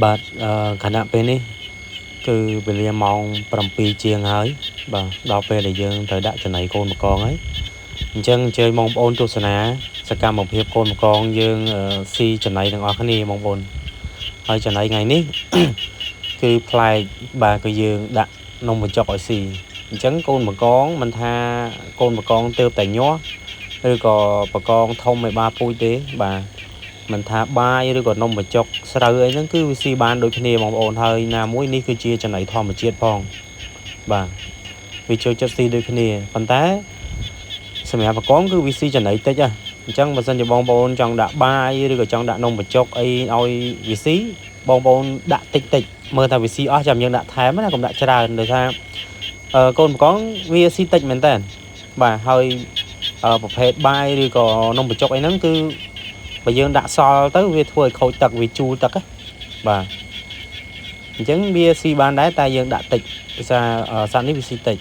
បាទខណៈពេលនេះគឺវេលាម៉ោង7ជាងហើយបាទដល់ពេលដែលយើងត្រូវដាក់ចំណីកូនម្កងហើយអញ្ចឹងអញ្ជើញបងប្អូនទស្សនាសកម្មភាពកូនម្កងយើងស៊ីចំណីទាំងអស់គ្នាបងប្អូនហើយចំណីថ្ងៃនេះគឺប្លែកបាទគឺយើងដាក់នំបញ្ចុកឲ្យស៊ីអញ្ចឹងកូនម្កងមិនថាកូនម្កងទើបតែញាស់ឬក៏បកងធំឲ្យបាពូជទេបាទមិនថាបាយឬក៏នំបញ្ចុកស្រូវអីហ្នឹងគឺវាស៊ីបានដូចគ្នាបងប្អូនហើយណាមួយនេះគឺជាចំណីធម្មជាតិផងបាទវាចូលចិត្តស៊ីដូចគ្នាប៉ុន្តែសម្រាប់បកងគឺវាស៊ីចំណីតិចហ៎អញ្ចឹងបើសិនជាបងប្អូនចង់ដាក់បាយឬក៏ចង់ដាក់នំបញ្ចុកអីឲ្យវាស៊ីបងប្អូនដាក់តិចតិចមើលថាវាស៊ីអស់ចាំយើងដាក់ថែមណាកុំដាក់ច្រើនដោយសារកូនបកងវាស៊ីតិចមែនតើបាទហើយប្រភេទបាយឬក៏នំបញ្ចុកអីហ្នឹងគឺបើយើងដាក់សល់ទៅវាធ្វើឲ្យខូចទឹកវាជូរទឹកណាបាទអញ្ចឹងវាស៊ីបានដែរតែយើងដាក់តិចភាសាសត្វនេះវាស៊ីតិច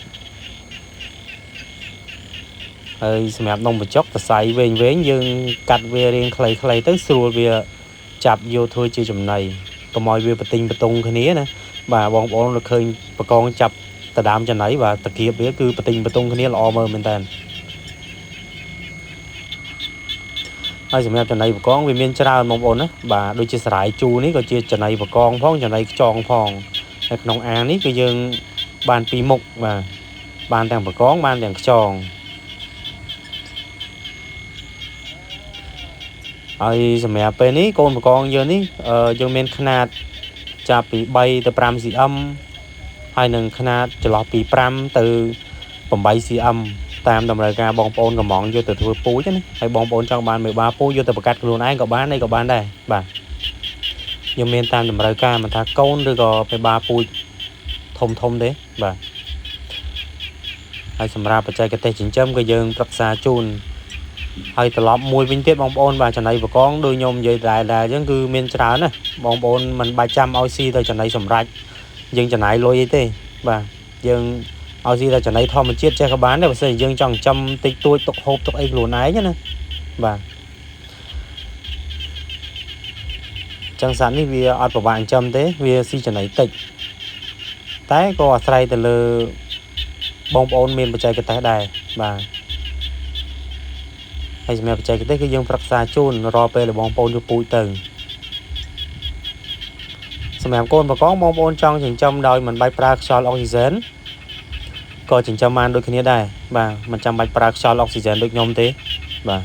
ហើយសម្រាប់នំបញ្ចុកសរសៃវែងវែងយើងកាត់វារាងខ្លីៗទៅស្រួលវាចាប់យកធ្វើជាចំណីកុំឲ្យវាបទិញបតុងគ្នាណាបាទបងប្អូនឃើញបកងចាប់ដដើមចំណីបាទតាគៀបវាគឺបទិញបតុងគ្នាល្អមើលមែនតើហើយសម្រាប់ចំណីបកងវាមានច្រើនបងប្អូនណាបាទដូចជាសរាយជូរនេះក៏ជាចំណីបកងផងចំណីខ្យងផងនៅក្នុងអាងនេះគឺយើងបានពីរមុខបាទបានទាំងបកងបានទាំងខ្យងហើយសម្រាប់ពេលនេះកូនបកងយើងនេះយើងមានຂະຫນាតចាប់ពី3ទៅ5 cm ហើយនឹងຂະຫນាតចន្លោះពី5ទៅ8 cm តាមតម្រូវការបងប្អូនកំងយកទៅធ្វើពូជណាហើយបងប្អូនចង់បានមេបាពូជយកទៅបង្កាត់ខ្លួនឯងក៏បានអីក៏បានដែរបាទយើងមានតាមតម្រូវការមិនថាកូនឬក៏មេបាពូជធំធំទេបាទហើយសម្រាប់បច្ចេកទេសចិញ្ចឹមក៏យើងប្រឹក្សាជូនហើយត្រឡប់មួយវិញទៀតបងប្អូនបាទចំណីបកងដូចខ្ញុំនិយាយដែរដែរអញ្ចឹងគឺមានច្រើនណាបងប្អូនមិនបាច់ចាំឲ្យស៊ីទៅចំណីសម្រាប់យើងចំណាយលុយអីទេបាទយើងឲ្យស៊ីតែចំណីធម្មជាតិចេះក៏បានដែរបើសិនយើងចង់ចំតិចតួចទុកហូបទុកអីខ្លួនឯងណាបាទចឹងសត្វនេះវាអត់ពិបាកចិញ្ចឹមទេវាស៊ីចំណីតិចតែក៏អាស្រ័យទៅលើបងប្អូនមានបច្ចេកទេសដែរបាទហើយសម្រាប់បច្ចេកទេសគឺយើងប្រឹក្សាជូនរាល់ពេលដែលបងប្អូនយកពូជទៅសម្រាប់កូនបកងបងប្អូនចង់ចិញ្ចឹមដោយមិនបាច់ប្រើខ្យល់អុកស៊ីហ្សែនក៏ចិញ្ចឹមបានដូចគ្នាដែរបាទមិនចាំបាច់ប្រើខ្យល់អុកស៊ីហ្សែនដូចខ្ញុំទេបាទ